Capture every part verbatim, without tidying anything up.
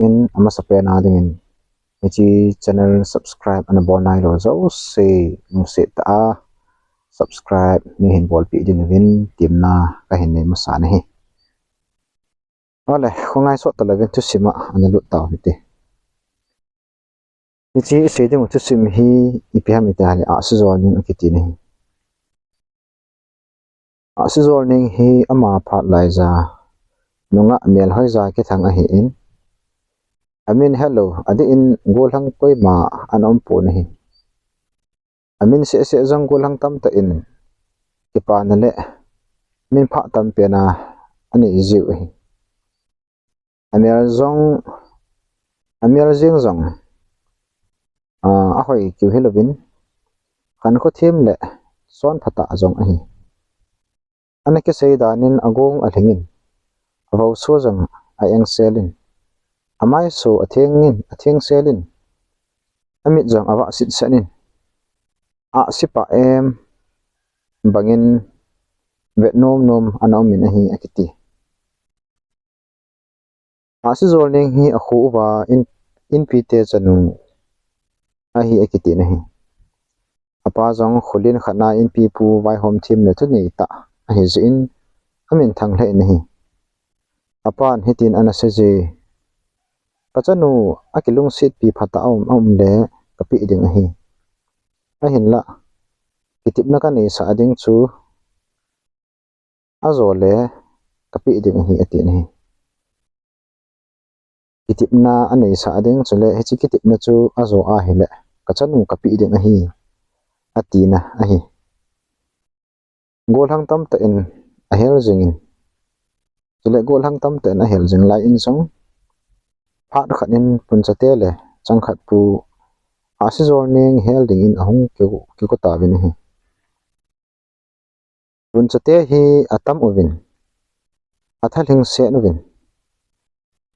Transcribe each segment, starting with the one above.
In amasa pen a dingin, hiche channel subscribe ana bol nailou jouse, nungset tah a subscribe neihin bolpeh diuvin temna kahin nei masa ahi. Ole, khongai sot talouvin thusim a ana lut tau hite. Hiche isei dingu thusim hi ipi ham itile, Ahsijolneng akiti ahi. Ahsijolneng hi ama phat laija nungah melhoija kithang ahin, amin helou adeh in gollhang koima ana umpon ahi. Amin sehseh jong gollhang tamtah in kipana le minphah tampen a anei jiu ahi. Amel jong, amel jeng jong, a, ahoi keu hilouvin, khankho them le sonphatah jong ahi. Ana kisei danin agong alhingin, avouso jong a-engselin, amaiso athengin, athengselin, amit jong avah sitsetin, ahsi pah em bangin vet nomnom ana umin ahi akiti. Ahsijolneng hi akho uva in, inpite chanu ahi akiti ahi. Apa jong kholin khatna inpipu vaihom them le thunei tah ahi jeh in aminthang lheh in ahi. Apan hitin ana seije, kachanu akilungsetpi phatah a um, aum le kapeh ding ahi. Ahinlah, kitepna kaneisah ding chu ajo le kapeh ding ahi, ati ahi. Kitepna aneisah ding chule hiche kitepna chu ajo ahile kachanu kapeh ding ahi, atina ahi. Gollhang tamtah in ahel jingin, chule gollhang tamtah in ahel jing lai in jong, phat khat in Punchate le Changkhatpu Ahsijolneng hel dingin ahung kigo, kigo tauvin ahi. Punchate hi atam uvin, atha lhingset uvin,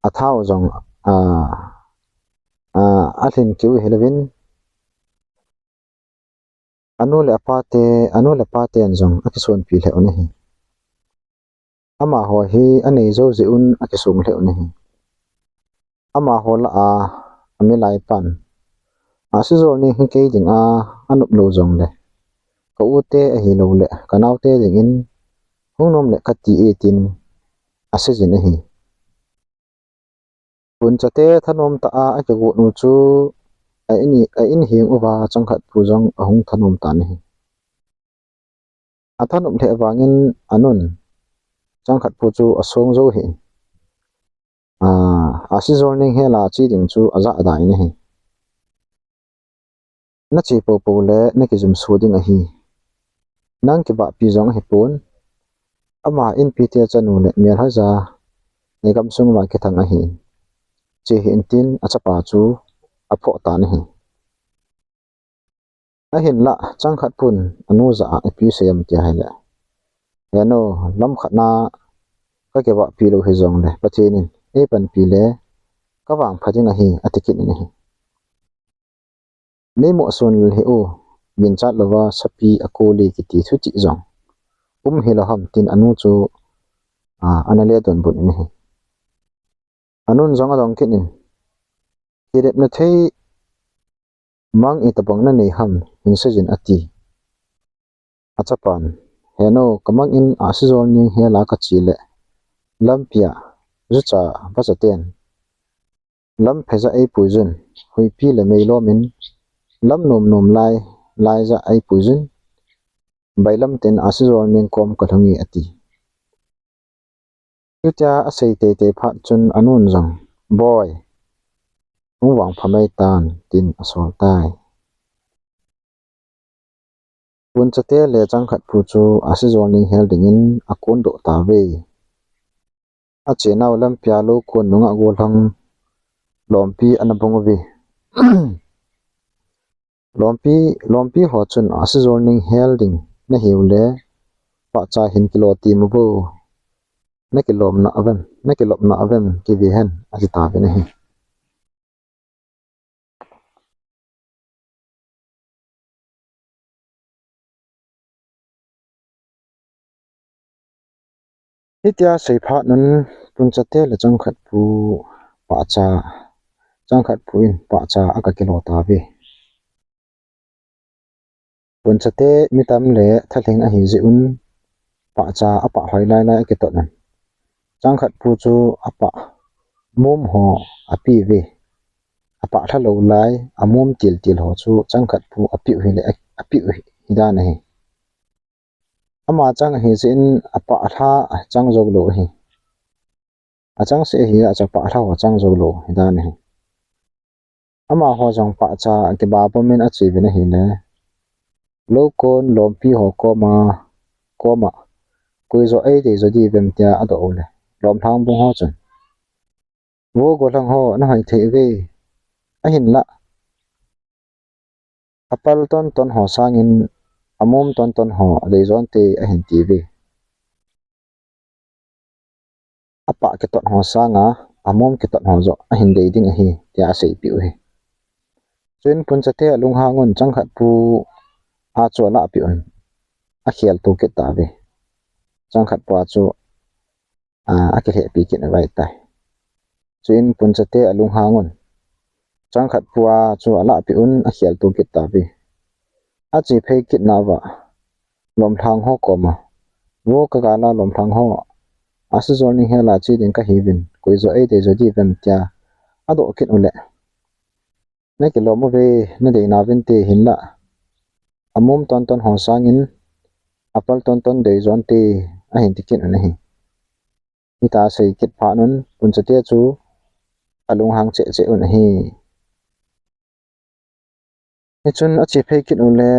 athau jong, a, a, alhin keu hilouvin, anu le apate, anu le apaten jong akisonpi lheh un ahi. Amaho hi anei jou jeh un akisong lheh un ahi. Amaho lah a, amilai pan Ahsijolneng hi kei dinga anop lou jongle, ka ute ahilouleh kanaote dingin hung nom le kati e tin aseijin ahi. Punchate thanom tah a akigot u chu a in, a in heng uva Changkhatpu jong ahung thanom tan ahi. Athanop lheh vangin anun Changkhatpu chu asong jou hih in, a, Ahsijolneng hel a che ding chu ajah dan ahi. Nache poupou le nakijumso ding ahi. Nang kivahpi jong ahipon. Ama inpite chanu le melhoija nei gamsung uva kithang ahin, che hih in tin achapa chu aphoh tan ahi. Ahinlah Changkhatpun anu jah a ipi asei em tia ahile, henu, lamkhat na kakivahpi lou hijongle Pathen in eipanpi le kavangpha ding ahi, ati kit in ahi. Neimoh son lheh u, ginchat louva sapi akol e kiti thuchih jong um hilou ham tin anu chu, a, ana ledonbut in ahi. Anun jong adong kit in, kidepna thei mang itobang nanei ham hin seijin ati. Achapan, henu, kamang in Ahsijolneng hel a kache le lampia jucha vachaten lam pheja eipuijun, huipi le meilom in lam nomnom lai, laija eipuijun, bailam tah in Ahsijolneng kom kalhung e ati. Chutia asei teitei phat chun anun jong, Boi, hung vangpha mai tan, tin asol tai. Punchate le Changkhatpu chu Ahsijolneng hel dingin akondoh tauve. Achenau lampia lou kon nungah gollhang lompi ana bong uve. Lompi, lompi ho chun Ahsijolneng hel ding nahiu le, pahcha hin kilo tim uvo. Nakilomna avem, nakilopna avem kive hen, ati tauvin ahi. Hitia sei phat un Punchate le Changkhatpu Pahcha, Changkhatpu in pahcha aga kilo tauve. Punchate mi tam le thalheng ahi jeh un pahcha apah hoi lai lai akitot un. Changkhatpu chu apah mum ho ape uve. Apah lha lou lai, amum til til ho chu Changkhatpu apeh u hile, apeh u hi dan ahi. Ama chang ahi jeh in apah lha chang jou lou ahi. Achangseh ahi a chu apah lha ho chang jou lou hi dan ahi. Amaho jong pahcha kiba pum in ache uvin ahile, lou kon lompi ho koma, koma, koi jo eidei jo diuvem tia adoh u le, lomlhang bung ho chun, vo golhang ho, nahoi thei uve, ahinlah apal ton ton ho sangin amum ton ton ho dei jonte, ahin tiuve. Apah kitot ho sanga amum kitot ho joh ahin dei ding ahi, tia aseipeh u ahi. Chuin Punchate alunghang un Changkhatpu a chu alahpeh un, akhel to kit tauve. Changkhatpu a chu, a, akilhehpi kit uva ahitai. Chuin Punchate alunghang un Changkhatpu a chu alahpeh un, akhel to kit tauve. Ache phei kit nauva, lomlhang ho koma, vo kagala lomlhang ho, Ahsijolneng hel a che ding kahiuvin, koi jo eidei jo diuvem tia adoh kit u le, nakilom uve, nadei nauvinte hinlah, amum ton ton ho sangin apal ton ton dei jonte, ahin ti kit un ahi. Hitia asei kit phat un Punchate chu alunghang cheh cheh un ahi. Hichun ache phei kit u le,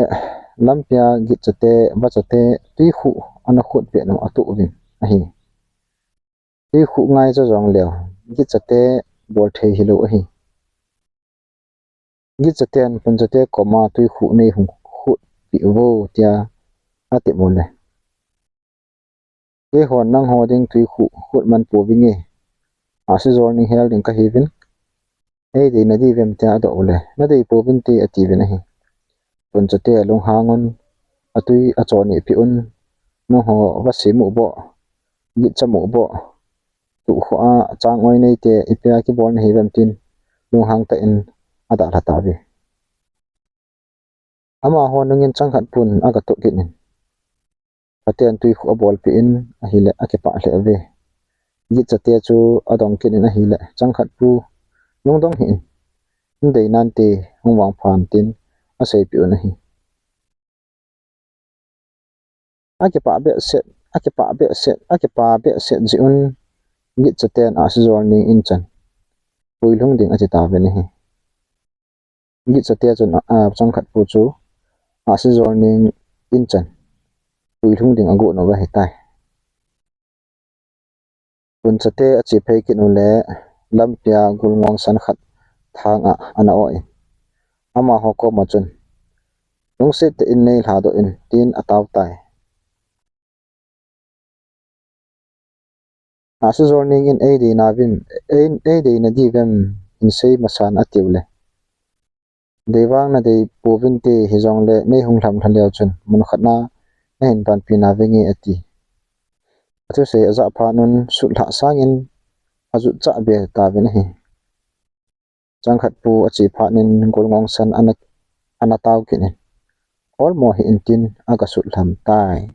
lampia Gitchate, Vachate, twikhuh ana khut pet u atuh uvin ahi. Twikhuh ngaicha jong leu, Gitchate bol thei hilou ahi. Gitchaten Punchate koma twikhuh nei hung khut peh uvo tia atem u le, keihon nangho ding twikhuh khut man pouvinge, Ahsijolneng hel ding kahiuvin, eidei nadiuvem tia adoh u le, nadei pouvinte atiuvin ahi. Punchate alunghang un, atwi acho nehpeh un, nangho Vase mu boh, Gitcha mu boh, tukhoa chang-oi neite ipia kibol nahiuvem tin, lunghang tah in adalha tauve. Amaho nungin Changkhatpun aga toh kit in, Paten twikhuh abolpeh in ahile akipah lheh uve. Gitchate chu adong kit in ahile, Changkhatpu, lungdong hih in, nadei nante hung vangphan tin aseipeh un ahi. Akipah behseh, akipah behseh, akipah behseh jeh un Gitchaten Ahsijolneng in chan puilhung ding ati tauvin ahi. Gitchate chun, a, Changkhatpu chu Ahsijolneng in chan puilhung ding agot uva ahitai. Punchate ache phei kit u le, lampia gulngong san khat thang a ana o in, amaho koma chun, lungset tah in neilhadoh in, tin atao tai. Ahsijolneng in eidei nauvem, ei, eidei nadiuvem hinsei masan atiu le, deivang nadei pouvinte, hijongle neihung lhamlha leu chun munkhat na nahin panpi nauvenge ati. Athusei ajah phat un sutlhah sangin ajutchah be tauvin ahi. Changkhatpu ache phat in gulngong san ana, ana tao kit in, olmo hih in tin aga sutlham tai.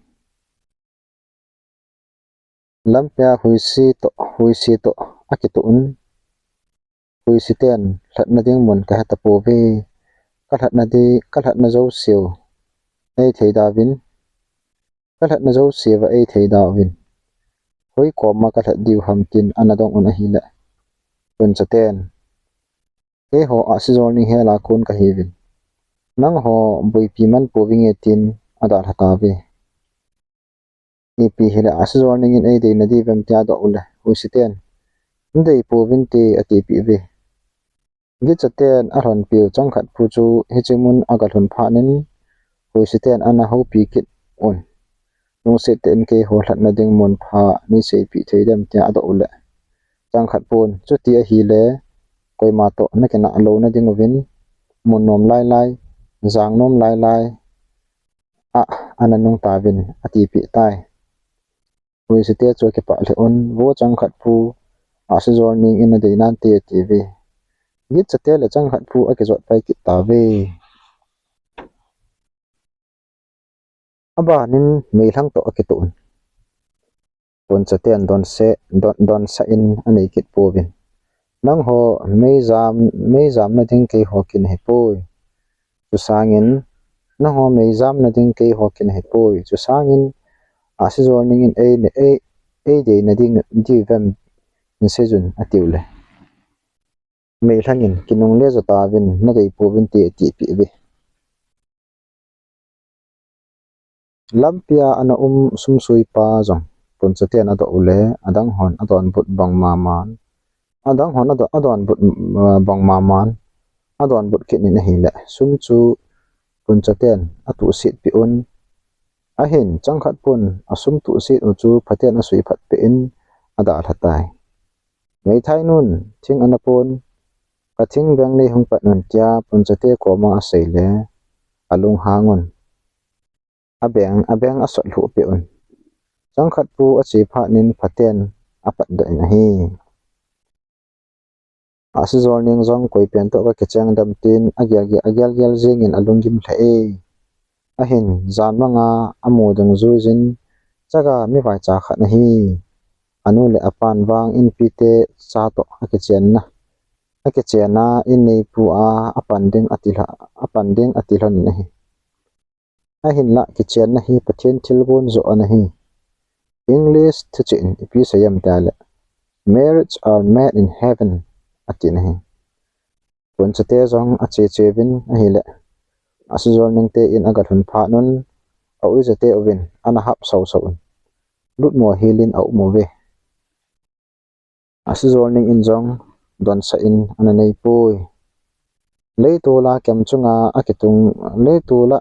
Lampia huisi toh, huisi toh akitoh un, huisiten lhatna ding mun kahe tapouve, kalhatna di, kalhatna jouseu eithei dauvin, kalhatna jouseuva eithei dauvin, hoi koma kalhat diu ham tin ana dong un ahile, Punchaten, keiho Ahsijolneng hel a kon kahiuvin, nangho boipi man pouvinge tin adalha tauve. Ipi hile Ahsijolneng in eidei nadiuvem tia adoh u le, huisiten, nadei pouvinte atipeh uve. Gitchaten alhonpiu Changkhatpu chu hiche mun aga lhun phat in huisiten ana houpi kit un, lungset tah in keiho lhatna ding mun pha neiseipeh thei dem tia adoh u le, Changkhatpun, chuti ahile koima toh nakinah louna dinguvin, mun nom lailai, jang nom lailai a ana nung tauvin atipeh tai. Huisite chu akipah lheh un, vo Changkhatpu, Ahsijolneng in adei nante atiuve. Gitchate le Changkhatpu akijot pai kit tauve. Abanin meilhang toh akitoh un. Punchaten donse, don, donsah in anei kit pouvin. Nangho meijam, meijamna ding keiho kin ahipoi. Chusangin, nangho meijamna ding keiho kin ahipoi. Chusangin, Ahsijolneng in ei, ei, eideina ding, diuvem hinseijun atiule. Meilhangin, kinungle jo tauvin, nadei pouvinte atipeh uve. Lampia ana um sumsuipa jong, Punchaten adoh ule, adanghon adonbut bang maman, adanghon ado, adonbut, mm, bang maman, adonbut kit in ahile, sum chu Punchaten atuhsetpeh un, ahin, Changkhatpun asum tuhset u chu phaten asuiphatpeh in, adalhatai. Meithainun, thing ana pon, kathing beng neihung pat un tia Punchate koma aseile, alunghang un. Abeng, abeng asotlhuhpeh un. Changkhatpu ache phatnin phaten apatdoh in ahi. Ahsijolneng jong koipen toh kakichengdam tin agelgel, agelgel jengin alunggim lheh e. Ahin, jan manga amu dungjuijin, chaga mivaicha khat ahi. Anu le apan vang inpite chatoh akichenna, akichena in neipu a apan ding atilha, apan ding atilhonin ahi. Ahinlah kichenna hi Pathen thilgon joh ana hi. English thuchih in ipi seiyem tile, marriage are made in heaven, atin ahi. Punchate jong achecheuvin ahile, Ahsijolnengte in agalhun phatnun, auijate uvin ana hap sausau un, lutmo hilin aumuve. Ahsijolneng in jong donsah in ana neipoi. Leitol a kem chunga akitung, leitol a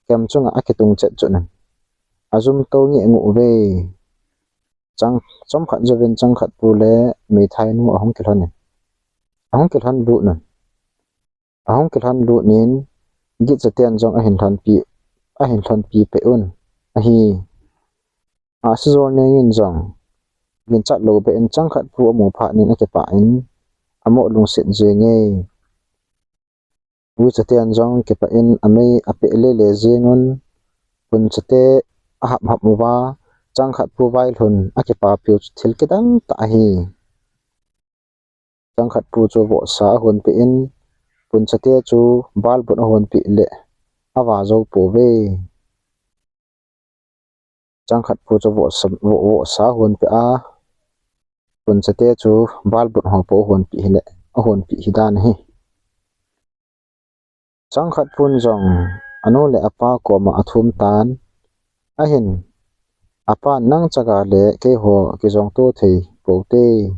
kem chunga akitung chetchut un, ajum tou ngeh nguh uve. Chang, chomkhat jouvin Changkhatpu le meithainu ahung kilhonin, ahung kilhon lutnun. Ahung kilhon lutnin, Gitchaten jong ahin lhonpi, ahin lhonpipeh un ahi. Ahsijolneng in jong ginchat loubeh in Changkhatpu amu phatnin akipah in, amoh lungset jenge. Uichaten jong kipah in amei apeh lele jengun, Punchate ahap hap uva, Changkhatpu vailhun akipapiu chu thil kidang tah ahi. Changkhatpu chu vohsa ahonpeh in, Punchate chu balbut ahonpeh le avah jou pouve. Changkhatpu chu vohsa, voh, vohsa ahonpeh a, Punchate chu balbut ho pou ahonpeh hile, ahonpeh hidan ahi. Changkhatpun jong anu le apa koma athum tan, ahin, apan nang chaga le keiho kijongto thei poute,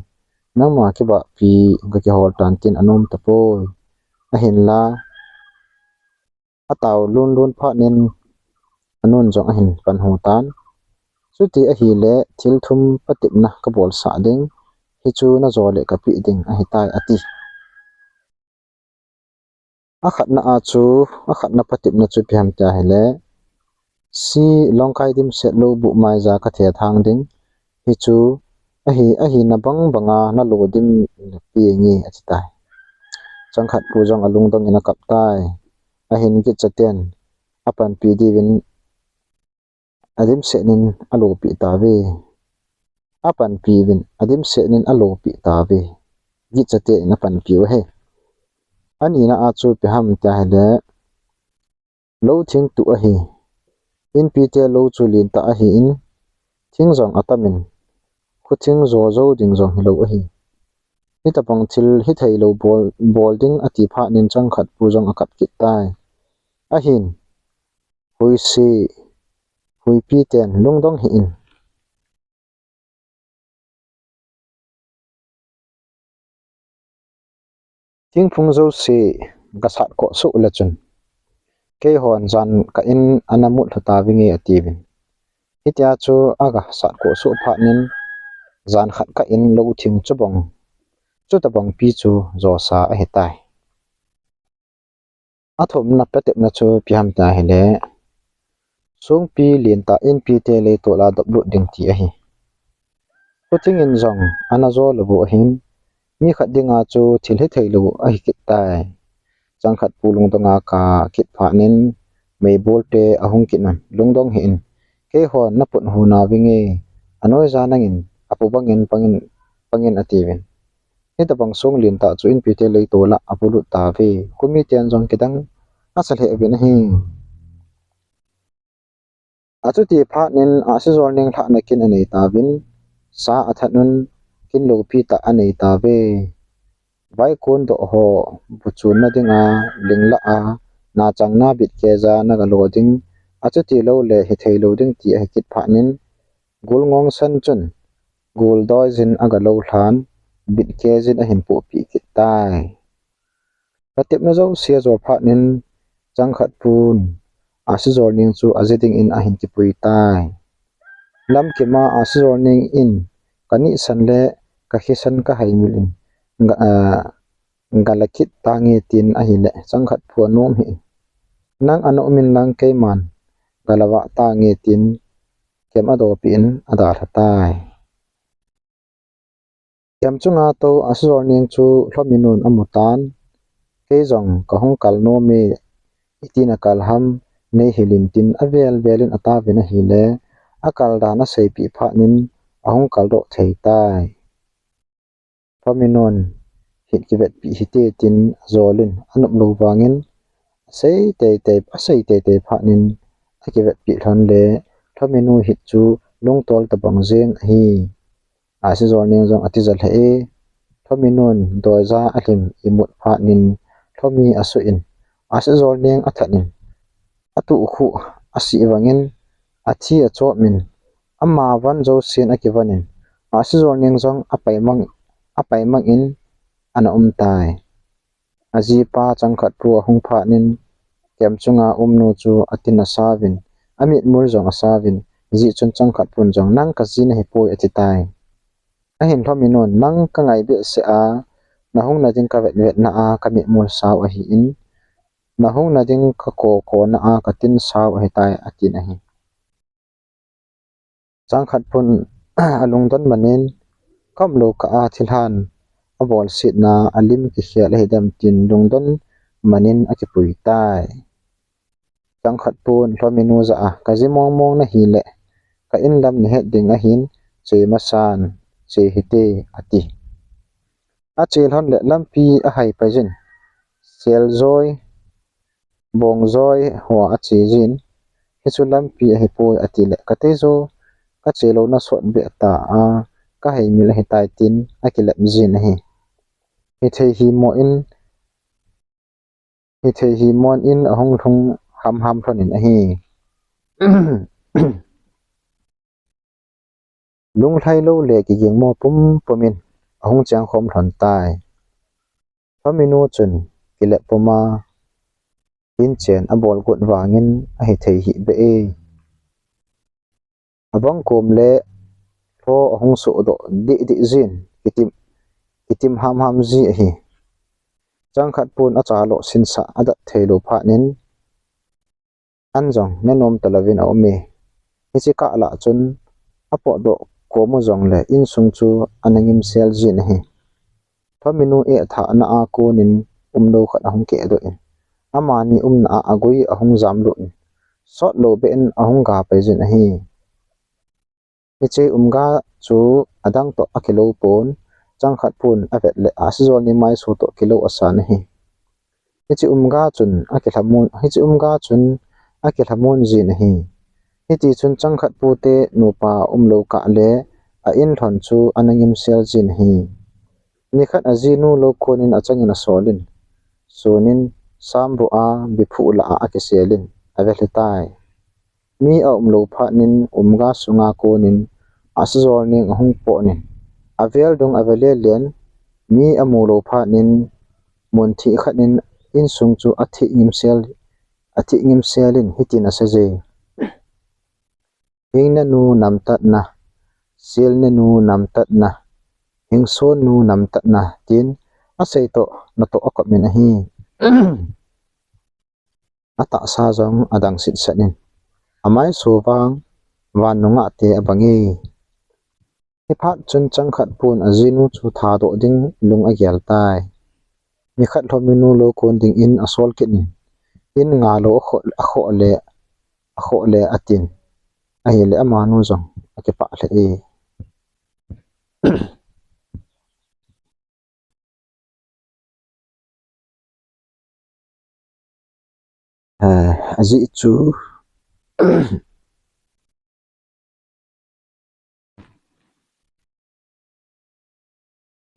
nangma kibahpi kakihol tan tin anom tapoi. Ahinla, atao lunlun phatnin anun jong ahin panhu tan. Chuti ahile thil thum patepna kabolsah ding, hichu najo le kapeh ding ahitai ati. Akhatna a chu, akhatna patepna chu ipi ham tia ahile, si Longkai dimset lou buh maija kathethang ding, hichu ahi, ahina bang banga nalo dim le penge atitai. Changkhatpu jong alungdong in akaptai. Ahin Gitchaten apanpi diuvin adimsetnin alopeh tauve. Apanpiuvin adimsetnin alopeh tauve. Gitchate in apanpiu ahi. Anina a chu ipi ham tia ahile, lou thing tuh ahi. Inpite lou chu lentah ahin, thing jong atamin, khuthing jo jou ding jong hilou ahi. Hitabang thil hitheilou bol, bol ding ati phatnin Changkhatpu jong akap kit tai. Ahin, huisi, huipiten lungdong hih in. Thingphung jouse gasat koh soh le chun, keihon jan kah in ana mut lhu tauvinge atiuvin. Hitia chu agasat koh soh phatnin, jan khat kah in lou thing chubang, chutabangpi chu josa ahitai. Athumna patepna chu ipi ham tia ahile, songpi lentah inpite leitol a doplut ding ti ahi. Khuting in jong ana jo lou bou ahin, mi khat dinga chu thil hithei lou ahi kit tai. Changkhatpu lungdong a kap kit phat in, meibol te ahung kit un, lungdong hih in, keihon naput hu nauving e, anoija nangin, apu bangin pangin, pangin atiuvin. Hitabang song lentah chu inpi te leitol a apulut tauve, khomi ten jong kidang asa lheh uvin ahi. Achuti phat in Ahsijolneng lhahna kin anei tauvin, sa athat un, kin loupi tah anei tauve. Vaikon doh ho, bu chunna dinga, ling lah a, nachang na bit keija nagalo ding, achuti lou le hithei lou ding ti ahi kit phat in, gul ngong san chun, gul doi jin agalo lhan, bit keijin ahin pohpi kit tai. Katepna jouse ajo phat in, Changkhatpun, Ahsijolneng chu aji dingin ahin kipui tai. Lamkim a Ahsijolneng in, kanihsan le kakhisan kahaimil in, ga, ah, gala kit tange tin ahile, Changkhatpu anom hih in. Nang ana um in lang keiman, gala vah tange tin, kem adopi in adalha tai. Kem chunga tou Ahsijolneng chu Lhominun amu tan, kei jong kahung kal nom e, itin akal ham, neihil in tin avel vel in atauvin ahile, akal dan aseipeh phat in ahung kaldoh thei tai. Lhominun, hit kivetpeh hite tin ajol in, anop lou vangin, asei teitei, asei teitei phat in, akivetpeh lhon le, Lhominu hit chu lungtol tabang jeng ahi. Ahsijolneng jong atija lheh e, Lhominun doija alhim imut phat in, Lhomi asuh in, Ahsijolneng athat in, atuh khu asih vangin, athi achop in, ama von jousen akivon in, Ahsijolneng jong apaimang, apaimang in ana um tai. Ajipa Changkhatpu ahung phat in, kem chunga umnu chu atin asauvin, amitmul jong asauvin, hijeh chun Changkhatpun jong, nang kaji nahipoi ati tai. Ahin Lhominun, nang kangai behseh a, nahung nading kavet vet na a kamitmul sao ahin, nahung nading kako ko na a katin sao ahitai, atin ahi. Changkhatpun alungdon man in, kaum lou kah a thilhan abolsetna alim kikhel ahidem tin lungdon man in akipui tai. Changkhatpun Lhominu jah a, kaji mong mong nahile, ka in lam nahet ding ahin, che masan, che hite, ati. Ache lhon le lampi ahai pai jin, sel joi, bong joi hoa ache jin, hichu lampi ahipoi ati le, katei jo, kache louna sot beh ta a, kahaimil ahitai tin akilep jin ahi. Hithei himo in, hithei himo in ahung lhung ham ham lhon in ahi. Lunglhai lou le kiging mo pum pum in ahung cheng khom lhon tai. Lhominu chun kilep pum a, inchen abol got vangin ahithei hih beh e. Abang kom le lho ahung sohdoh dih dih jin, kitim, kitim ham ham ji ahi. Changkhatpun acha lo sinsah adat thei lou phat in, an jong nenom talouvin aum e. Hiche kah lah chun apotdoh kom u jong le insung chu ana ngimsel jin ahi. Lhominu eh thahna a kon in um lou khat ahung kehdoh in, amani umna a agui ahung jamlut in, sot lou beh in ahung ga pai jin ahi. Hiche umga chu adang toh akilou pon, Changkhatpun avet le Ahsijolneng maiso toh kilou asan ahi. Hiche umga chun akilhamon, hiche umga chun akilhamon jin ahi. Hiti chun Changkhatpu te nupa um lou kah le a in lhon chu ana ngimsel jin ahi. Nikhat ajinu lou kon in achang in asol in, sun in sambu a biphu lah a akisel in avet lheh tai. Mi aum lou phat in umga sunga kon in Ahsijolneng ahung pot in, avel dung ave le len, mi amu lou phat in mun thih khat in insung chu athih ngimsel, athih ngimsel in hitin asei je. Hing nanu namtatna, sil nanu namtatna, hing son nu namtatna, tin asei toh natoh akop in ahi. Atahsa jong adang sitset in, amaiso vang van nungah te abang e. Hiphat chun Changkhatpun ajinu chu thadoh ding lung agel tai. Nikhat Lhominu lou kon dingin asol kit in, in nga lou akhoh, akhoh le, akhoh le atin. Ahile amanu jong akipah lheh e. Eh, ajeh chu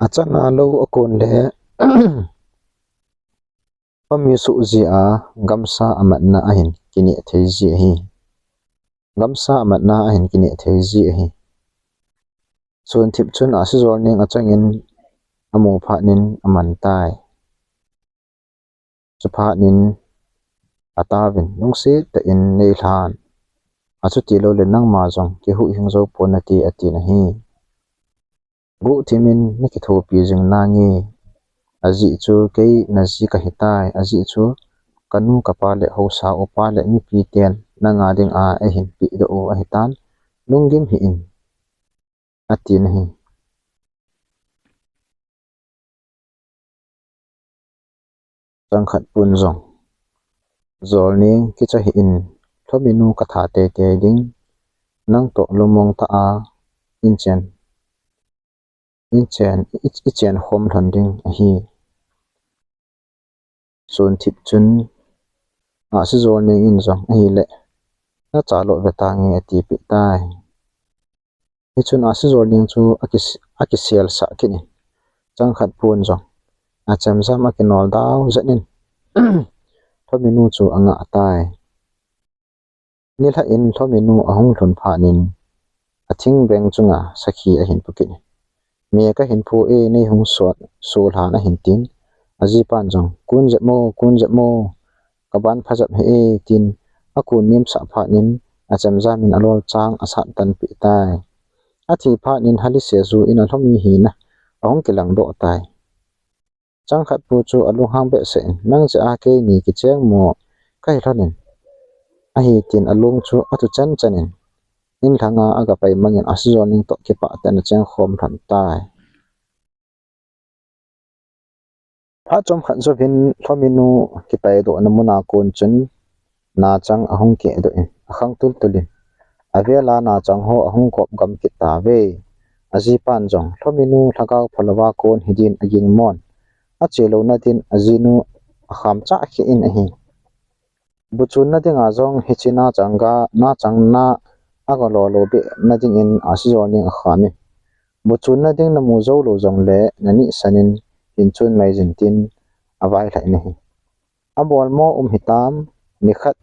achanga lou akon le, Lhomi suh jeh a gamsa amatna ahin kineh thei ji ahi. Gamsa amatna ahin kineh thei ji ahi. Sunthip chun Ahsijolneng achangin amu phatnin aman tai. Chuphatnin ataovin, lungset tah in neilhan. Achuti loule nangma jong kihuhhing jou pon nate atin ahi. Guhthimin nakithopi jing nange. Ajeh chu kei naji kahitai, ajeh chu kanu kapa le haosa upa le mipiten nanga dinga eihin pehdoh u ahitan, lunggim hih in, atin ahi. Changkhatpun jong, Jolneng kicha hih in, Lhominu katha teitei ding, nangtoh lungmong tah a inchen, inchen, i, ichen khom lhon ding ahi. Sunthip chun Ahsijolneng in jong ahile, nacha lou ve tange atipeh tai. Hichun Ahsijolneng chu akis-, akiselsah kit in, Changkhatpun jong achemjam akinol dau jeng in, Lhominu chu angah tai. Nilhah in Lhominu ahung lhun phatnin, athingbeng chunga sakhi ahin pu kit in, me kahin pu e, neihung sol, sol lhan ahin tin, ajipan jong, kun jep mo, kun jep mo, kaban pha jep hih e, tin, akun nimsah phatnin, achemjam in alolchang asattan peh tai. Athi phatnin halisea ju in a Lhomi hina ahung kilangdoh tai. Changkhatpu chu alunghang behseh in, nang jeh a keini kicheng mo kahi lhon in, ahi tin alung chu atu chan chan in, in lhanga agapai mangin Ahsijolneng toh kipah tah in acheng khom lhon tai. Phat chomkhat jouvin Lhominu kipaidohna muna kon chun nachang ahung kehdoh in, akhang tultul in, avela nachang ho ahung kop gam kit tauve. Ajipan jong, Lhominu lhagao phalouva kon hidin aging mon, ache louna din ajinu akham chah kheh in ahi. Bu chunna dinga jong hiche nachang ga, nachang na aga lolou behna dingin Ahsijolneng akham in, bu chunna ding namu jou lou jongle nanihsan in hin chun mai jin tin availhah in ahi. Abolmo um hitam, nikhat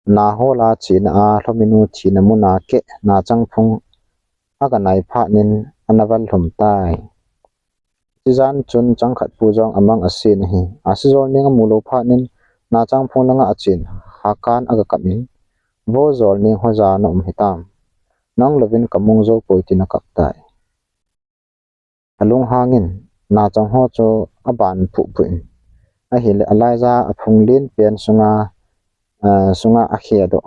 na hola chena a Lhominu thina muna keh nachang phung aga nai phatnin ana val lhum tai. Hiche jan chun Changkhatpu jong amang asen ahi. Ahsijolneng amu lou phatnin nachang phung langa achen, hakan aga kap in, Vo Jolneng, hoiya na um hitam? Nang louvin kamong jou poi, tin akap tai. Alunghang in nachang ho chu aban phuh phuh in, ahile alaiya aphung len pen sunga, ah, sunga akhedoh,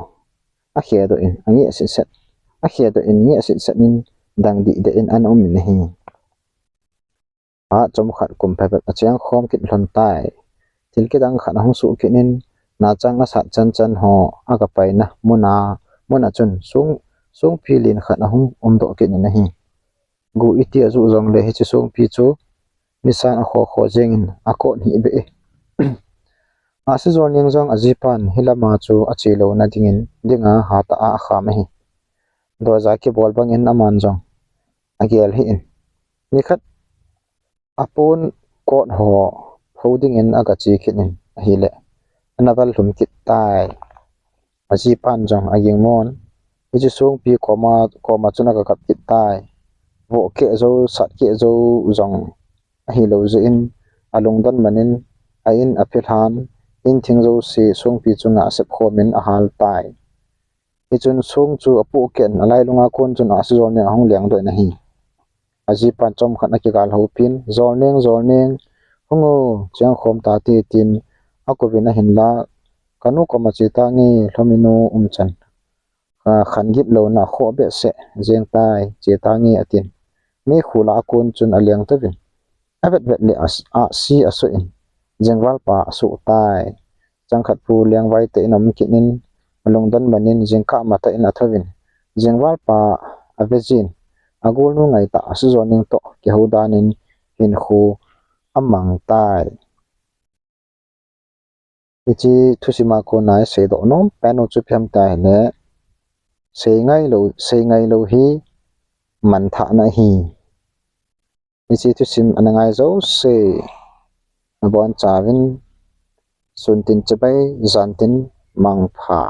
akhedoh in, angeh setset, akhedoh in ngeh setset in, dang dihdeh in ana um in ahi. Phat chomkhat kum phabep acheng khom kit lhon tai. Thil kidang khat ahung suh kit in, nachang asat chan chan ho aga paina muna, muna chun song, songpi len khat ahung umdoh kit in ahi. Gu iti ajuh jongle hiche songpi chu nisan akho kho jengin akot hih beh e. Ahsijolneng jong ajipan hilama chu ache louna dingin, dinga hatah a akham ahi. Doja kibol bangin aman jong agel hih in, nikhat apon kot ho pho dingin aga che kit in ahile, ana val lhum kit tai. Ajipan jong aging mon, hiche songpi koma, koma chun aga kap kit tai. Voh keh jou, sat keh jou jong ahilou jeh in, alungdon man in, a in aphelhan, in thing jouse songpi chunga asep khom in ahal tai. Hichun song chu apoh keh in, alailunga kon chun Ahsijolneng ahung lengdoh in ahi. Ajipan chomkhat akigal houpin, Jolneng, Jolneng, hung o, cheng khom tate, tin akouvin ahinla, kanu koma che tange, Lhominu umchan Khan gitlouna khoh behseh jeng tai, che tange, atin. Meikhu lah a kon chun aleng tauvin, avet vet le asi asuh in, Jengvalpa asuh tai. Changkhat pu Lengvai tah in aum kit in, alungdon man in jingkah matah in athouvin, Jengvalpa ave jin, agolnu ngaitah Sujon Ning toh kihou dan in hinkho amang tai. Hiche thusim a kona iseidoh nom pen u chu ipi ham tia ahile, sei ngailou, sei ngailou hi manthahna ahi. Hiche thusim ana ngai jouse, nabonchauvin sun tin chibai, jan tin mangpha.